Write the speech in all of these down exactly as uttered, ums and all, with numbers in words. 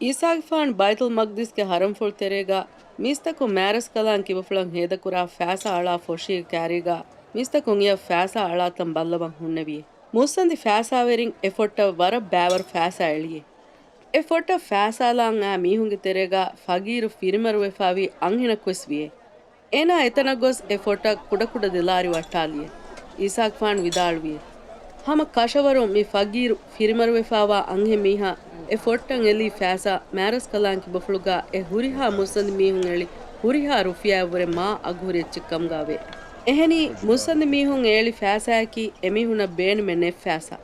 އީސާގެފާނު ބައިތުލް މަގްދިސްގެ ހަރަމްފުޅު ތެރޭގަ މީސްތަކުން މާރަސްކަލާނގެ ކިބަފުޅަށް ހޭދަކުރާ ފައިސާ އަޅާ ފޮށީގެ ކާރީގަ މީސްތަކުން އެއަށް ފައިސާ އަޅާތަން ބައްލަވަން ހުންނެވިއޭ. މުއްސަނދި ފައިސާވެރިން އެ ފޮށްޓަށް ވަރަށް ބައިވަރު ފައިސާ އެޅިއޭ. އެ ފޮށްޓަށް ފައިސާލާން އައި މީހުންގެ ތެރޭގަ ފަގީރު ފިރިމަރުވެފައިވީ އަންހެނަކުވެސް ވިއޭ. އޭނާ އެތަނަށް ގޮސް އެ ފޮށްޓަށް ކުޑަކުޑަ ދެލާރި ވައްޓާލިއޭ. އީސާގެފާނު ވިދާޅުވިއޭ، ހަމަ ކަށަވަރުން މި ފަގީރު ފިރިމަރުވެފައިވާ އަންހެން މީހާ އެ ފޮށްޓަށް އެލީ ފައިސާ މާރަސްކަލާނގެ ކިބަފުޅުގަ އެ ހުރިހާ މުއްސަނދި މީހުން އެޅި ހުރިހާ ރުފިޔާއަށްވުރެ މާ އަގުހުރި އެއްޗެއް ކަމުގައެވެ. އެހެނީ، މުއްސަނދި މީހުން އެ އެޅި ފައިސާއަކީ އެމީހުނަށް ބޭނުމެއް ނެތް ފައިސާ.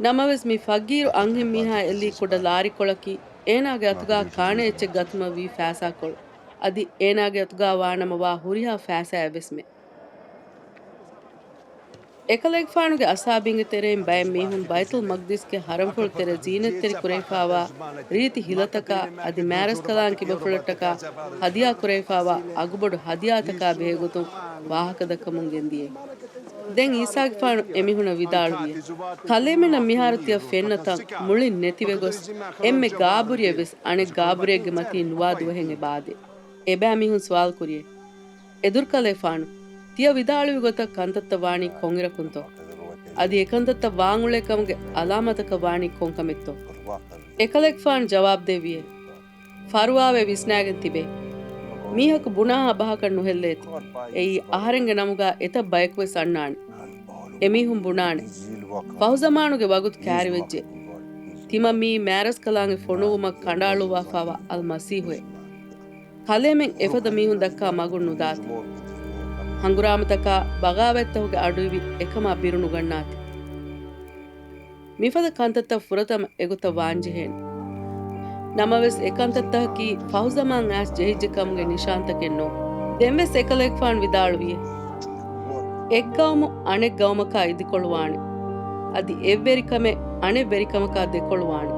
ނަމަވެސް، މި ފަގީރު އަންހެން މީހާ އެލީ ކުޑަ ލާރިކޮޅަކީ އޭނާގެ އަތުގަ ކާނެ އެއްޗެއް ގަތުމަށް ވީ ފައިސާކޮޅު. އަދި އޭނާގެ އަތުގަ ވާނަމަ ވާ ހުރިހާ ފައިސާއެއްވެސް މެ. އެކަލޭގެފާނުގެ އަސްހާބީންގެ ތެރެއިން ބައެއް މީހުން ބައިތުލް މަގްދިސްގެ ހަރަމްފުޅު ތެރެ ޒީނަތްތެރި ކުރެވިފައިވާ ރީތި ހިލަތަކާ އަދި މާރަސްކަލާނގެ ކިބަފުޅަށްޓަކާ ހަދިޔާ ކުރެވިފައިވާ އަގުބޮޑު ހަދިޔާތަކާ ބެހޭގޮތުން ވާހަކަދައްކަމުން ގެންދިޔޭ. ދެން އީސާގެފާނު އެމީހުނަށް ވިދާޅުވިއޭ، ކަލޭމެންނަށް މިހާރު ތިޔަ ފެންނަ ތަން މުޅިން ނެތިވެގޮސް، އެންމެ ގާބުރިއެއްވެސް އަނެއް ގާބުރިއެއްގެ މަތީން ނުވާ ދުވަހެއް އެބައާދޭ. އެބައިމީހުން ސުވާލު ކުރިއޭ، އެދުރުކަލޭފާނު، ތިޔަ ވިދާޅުވި ގޮތަށް ކަންތައްތައް ވާނީ ކޮންއިރަކުންތޯ؟ އަދި އެކަންތައްތައް ވާންއުޅޭ ކަމުގެ އަލާމަތަކަށް ވާނީ ކޮންކަމެއްތޯ؟ އެކަލޭގެފާނު ޖަވާބު ދެއްވިއޭ، ފަރުވާވެ ވިސްނާގެން ތިބޭ. މީހަކު ބުނާ އަބަހަކަށް ނުހެއްލޭތި. އެއީ އަހަރެންގެ ނަމުގަ އެތައް ބަޔަކުވެސް އަންނާނެ. އެމީހުން ބުނާނެ، ފަހުޒަމާނުގެ ވަގުތު ކާރިވެއްޖެ. ތިމަން މިއީ މާރަސްކަލާނގެ ފޮނުއްވުމަށް ކަނޑައަޅުއްވާފައިވާ އަލްމަސީހުއޭ. ކަލޭމެން އެފަދަ މީހުން ދައްކާ މަގުން ނުދާތި. ހަނގުރާމަތަކާ ބަޣާވަތްތަކުގެ އަޑުއިވި އެކަމާ ބިރު ނުގަންނާތި. މިފަދަ ކަންތައްތައް ފުރަތަމަ އެގޮތަށް ވާންޖެހޭނެ. ނަމަވެސް، އެކަންތައްތަކަކީ ފަހުޒަމާން އައިސް ޖެހިއްޖެ ކަމުގެ ނިޝާންތަކެއް ނޫން. ދެންވެސް އެކަލޭގެފާނު ވިދާޅުވިއޭ، އެއްގައުމު އަނެއް ގައުމަކާ އިދިކޮޅުވާނެ. އަދި އެއްވެރިކަމެއް އަނެއް ވެރިކަމަކާ ދެކޮޅުވާނެ.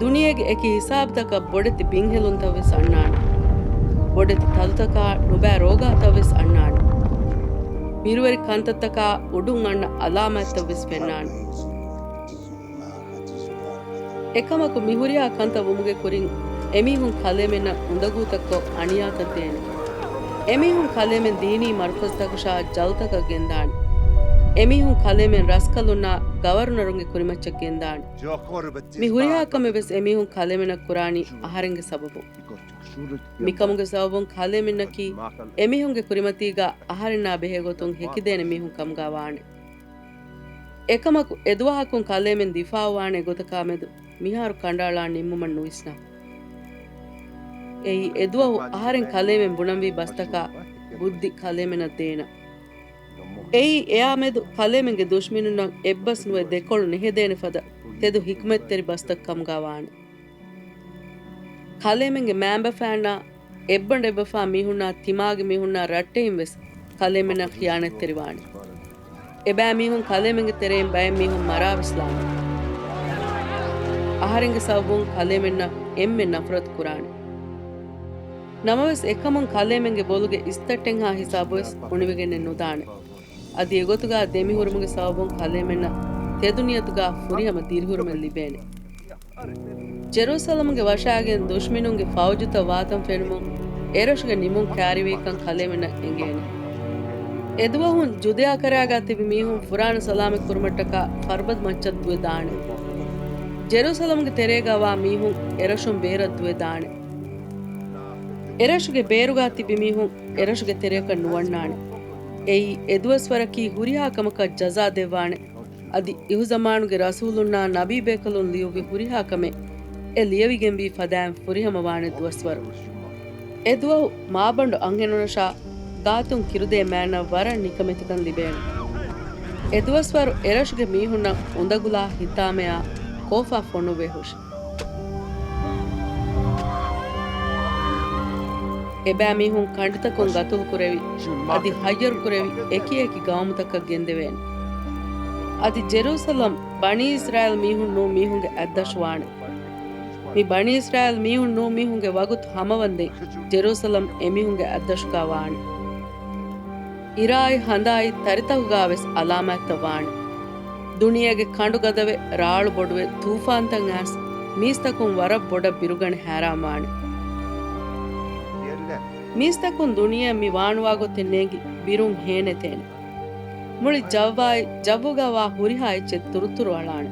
ދުނިޔޭގެ އެކި ހިސާބުތަކަށް ބޮޑެތި ބިންހެލުންތައްވެސް އަންނާނެ. ބޮޑެތި ތަލުތަކާ ނުބައި ރޯގާތައްވެސް އަންނާނެ. ބިރުވެރި ކަންތައްތަކާ އުޑުން އަންނަ އަލާމާތްތައްވެސް ފެންނާނެ. އެކަމަކު، މި ހުރިހާ ކަންތައް ވުމުގެ ކުރިން، އެމީހުން ކަލޭމެންނަށް އުނދަގޫތައްކޮށް އަނިޔާތައް ދޭނެ. އެމީހުން ކަލޭމެން ދީނީ މަރުކަޒުތަކަށާ ޖަލުތަކަށް ގެންދާނެ. އެމީހުން ކަލޭމެން ރަސްކަލުންނާ ގަވަރުނަރުންގެ ކުރިމައްޗަށް ގެންދާނެ. މި ހުރިހާ ކަމެއް ވެސް އެމީހުން ކަލޭމެންނަށް ކުރާނީ އަހަރެންގެ ސަބަބުން. މިކަމުގެ ސަބަބުން ކަލޭމެންނަކީ އެމީހުންގެ ކުރިމަތީގަ އަހަރެންނާ ބެހޭގޮތުން ހެކިދޭނެ މީހުން ކަމުގަ ވާނެ. އެކަމަކު، އެދުވަހަކުން ކަލޭމެން ދިފާއުވާނެ ގޮތަކާމެދު މިހާރު ކަނޑައަޅާ ނިންމުމަށް ނުވިސްނާ. އެއީ އެދުވަހު އަހަރެން ކަލޭމެން ބުނަންވީ ބަސްތަކާ ބުއްދި ކަލޭމެނަށް ދޭނަން. އެއީ އެއާމެދު ކަލޭމެންގެ ދުޝްމިނުންނަށް އެއްބަސް ނުވެ ދެކޮޅު ނެހެދޭނެ ފަދަ ތެދު ހިކުމަތްތެރި ބަސްތައް ކަމުގަ ވާނެ. ކަލޭމެންގެ މާބަފައިންނާ އެއްބަނޑު އެއްބަފާ މީހުންނާ ތިމާގެ މީހުންނާ ރައްޓެހިން ވެސް ކަލޭމެންނަށް ޚިޔާނަތްތެރިވާނެ. އެބައިމީހުން ކަލޭމެންގެ ތެރެއިން ބައެއް މީހުން މަރާވެސްލާނެ. އަހަރެންގެ ސަބަބުން ކަލޭމެންނަށް އެންމެ ނަފްރަތު ކުރާނެ. ނަމަވެސް އެކަމުން ކަލޭމެންގެ ބޮލުގެ އިސްތައްޓެއްހާ ހިސާބުވެސް އުނިވެގެނެއް ނުދާނެ. އަދި އެގޮތުގަ ދެމިހުރުމުގެ ސަބަބުން ކަލޭމެންނަށް ތެދު ނިޔަތުގަ ފުރިހަމަ ދިރިހުރުމެއް ލިބޭނެ. ޖެރޫސަލަމްގެ ވަށާގެން ދުޝްމިނުންގެ ފައުޖުތައް ވާތަން ފެނުމުން އެރަށުގެ ނިމުން ކާރިވީކަން ކަލޭމެންނަށް އެނގޭނެ. އެދުވަހުން ޖުދެޔާ ކަރައިގަ ތިބި މީހުން ފުރާނަ ސަލާމަތް ކުރުމަށްޓަކާ ފަރުބަދު މައްޗަށް ދުވެ ދާނެ. ޖެރޫސަލަމްގެ ތެރޭގަ ވާ މީހުން އެރަށުން ބޭރަށް ދުވެ ދާނެ. އެރަށުގެ ބޭރުގަ ތިބި މީހުން އެރަށުގެ ތެރެއަކަށް ނުވަންނާނެ. އެއީ އެދުވަސްވަރަކީ ހުރިހާ ކަމަކަށް ޖަޒާ ދެއްވާނެ. އަދި އިހުޒަމާނުގެ ރަސޫލުންނާ ނަބީބޭކަލުން ލިޔުއްވި ހުރިހާ ކަމެއް އެ ލިޔެވިގެންވީ ފަދައިން ފުރިހަމަވާނެ ދުވަސްވަރު. އެ ދުވަހު މާބަނޑު އަންހެނުންނަށާ ގާތުން ކިރުދޭ މާނަ ވަރަށް ނިކަމެތިކަން ލިބޭނެ. އެ ދުވަސްވަރު އެރަށުގެ މީހުންނަށް އުނދަގުލާ ހިތާމަޔާ ކޯފާ ފޮނުއްވެ ހުށި. އެބައިމީހުން ކަނޑިތަކުން ގަތުލުކުރެވި، އަދި ހައްޔަރުކުރެވި އެކި އެކި ގައުމުތަކަށް ގެންދެވޭނެ. އަދި ޖެރޫސަލަމް ބަނީ އިސްރާއީލް މީހުން ނޫން މީހުންގެ އަތްދަށު ވާނެ. މި ބަނީ އިސްރާއީލް މީހުން ނޫން މީހުންގެ ވަގުތު ހަމަވަންދެން ޖެރޫސަލަމް އެމީހުންގެ އަތްދަށުގަ ވާނެ. އިރާއި ހަނދާއި ތަރިތަކުގަ ވެސް އަލާމާތްތައް ވާނެ. ދުނިޔޭގެ ކަނޑުގަދަވެ، ރާޅު ބޮޑުވެ، ތޫފާންތައް އައިސް، މީސްތަކުން ވަރަށް ބޮޑަށް ބިރުގަނެ ހައިރާންވާނެ. މީސްތަކުން ދުނިޔެއަށް މި ވާނުވާ ގޮތެއް ނޭނގި ބިރުން ހޭނެތޭނެ. މުޅި ޖައްވާއި ޖައްވުގަ ވާ ހުރިހާ އެއްޗެއް ތުރުތުރު އަޅާނެ.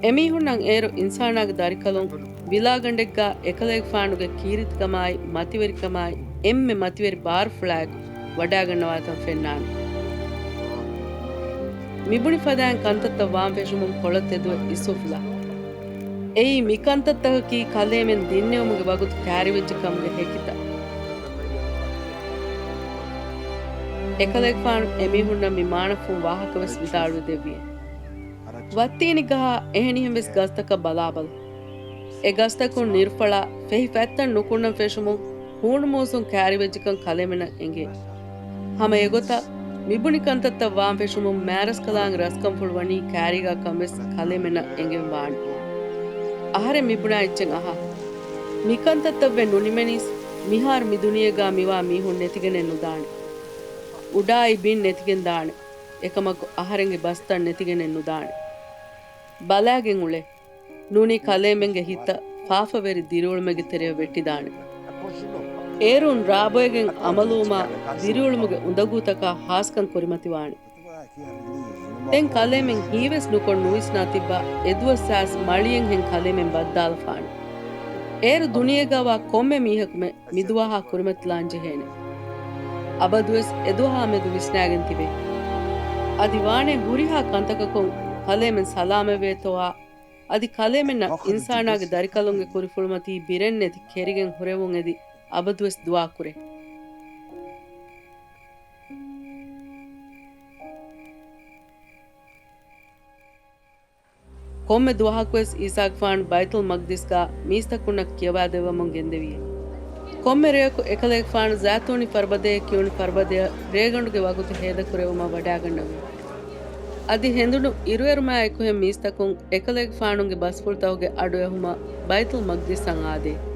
އެމީހުންނަށް އޭރު އިންސާނާގެ ދަރިކަލުން ވިލާގަނޑެއްގަ އެކަލޭގެފާނުގެ ކީރިތިކަމާއި މަތިވެރިކަމާއި އެންމެ މަތިވެރި ބާރުފުޅާއެކު ވަޑާގަންނަވާތަން ފެންނާނެ. މިބުނި ފަދައިން ކަންތައްތައް ވާން ފެށުމުން ކޮޅަށް ތެދުވެ އިސްއުފުލާ. އެއީ މިކަންތައްތަކަކީ ކަލޭމެން ދިންނެވުމުގެ ވަގުތު ކައިރިވެއްޖެ ކަމުގެ ހެކިތައް. އެކަލޭގެފާނު އެމީހުންނަށް މި މާނަފުން ވާހަކަވެސް ވިދާޅުވެދެއްވިއެ. ވައްތީނި ގަހާ އެހެނިހެން ވެސް ގަސްތަކަށް ބަލާބަލަ. އެ ގަސްތަކުން ނިރުފަޅާ ފެހި ފަތްތައް ނުކުންނަން ފެށުމުން ހޫނުމޫސުން ކައިރިވެއްޖެކަން ކަލޭމެނަށް އެނގޭ. ހަމަ އެގޮތަށް މިބުނި ކަންތައްތައް ވާން ފެށުމުން މާރަސްކަލާނގެ ރަސްކަންފުޅު ވަނީ ކައިރީގާ ކަން ވެސް ކަލޭމެނަށް އެނގެން ވާނެ. އަހަރެން މިބުނާ އެއްޗެއް އަހާ. މިކަންތައްތައްވެ ނުނިމެނީސް މިހާރު މި ދުނިޔޭގާ މިވާ މީހުން ނެތިގެނެއް ނުދާނެ. އުޑާއި ބިން ނެތިގެން ދާނެ. އެކަމަކު އަހަރެންގެ ބަސްތައް ނެތިގެނެއް ނުދާނެ. ބަލާގެން އުޅޭ. ނޫނީ ކަލޭމެންގެ ހިތަށް ފާފަވެރި ދިރިއުޅުމެއްގެ ތެރެއަށް ވެއްޓިދާނެ. އޭރުން ރާބޮއެގެން އަމަލުވުމާ ދިރިއުޅުމުގެ އުނދަގޫތަކާ ހާސްކަން ކުރިމަތިވާނެ. ދެން ކަލޭމެން ހީވެސް ނުކޮށް ނުވިސްނާ ތިއްބާ އެދުވަސް ސާސް މަޅިއެއްހެން ކަލޭމެން ބައްދާލަފާނެ. އޭރު ދުނިޔޭގާވާ ކޮންމެ މީހަކުމެ މިދުވަހާ ކުރިމަތިލާން ޖެހޭނެ. އަބަދުވެސް އެދުވަހާ މެދު ވިސްނާގެން ތިބޭ. އަދި ވާނެ ހުރިހާ ކަންތަކަކުން ކަލޭމެން ސަލާމަތްވޭތޯއާ، އަދި ކަލޭމެންނަށް އިންސާނާގެ ދަރިކަލުންގެ ކުރިފުޅުމަތީ ބިރެއްނެތި ކެރިގެން ހުރެވުން އެދި އަބަދުވެސް ދުޢާކުރޭ. ކޮންމެ ދުވަހަކުވެސް އީސާގެފާނު ބައިތުލް މަގްދިސްގާ މީސްތަކުންނަށް ކިޔަވާދެއްވަމުން ގެންދެވިއެ. ކޮންމެ ރެޔަކު އެކަލޭގެފާނު ޒައިތޫނީ ފަރުބަދައޭ ކިޔުނު ފަރުބަދަޔަށް ރޭގަނޑުގެ ވަގުތު ހޭދަކުރެވުމަށް ވަޑާގަންނަވި. އަދި ހެނދުނު އިރުއެރުމާއެކުހެން މީސްތަކުން އެކަލޭގެފާނުގެ ބަސްފުޅުތަކުގެ އަޑުއެހުމަށް ބައިތުލް މަގްދިސްއަށް އާދޭ.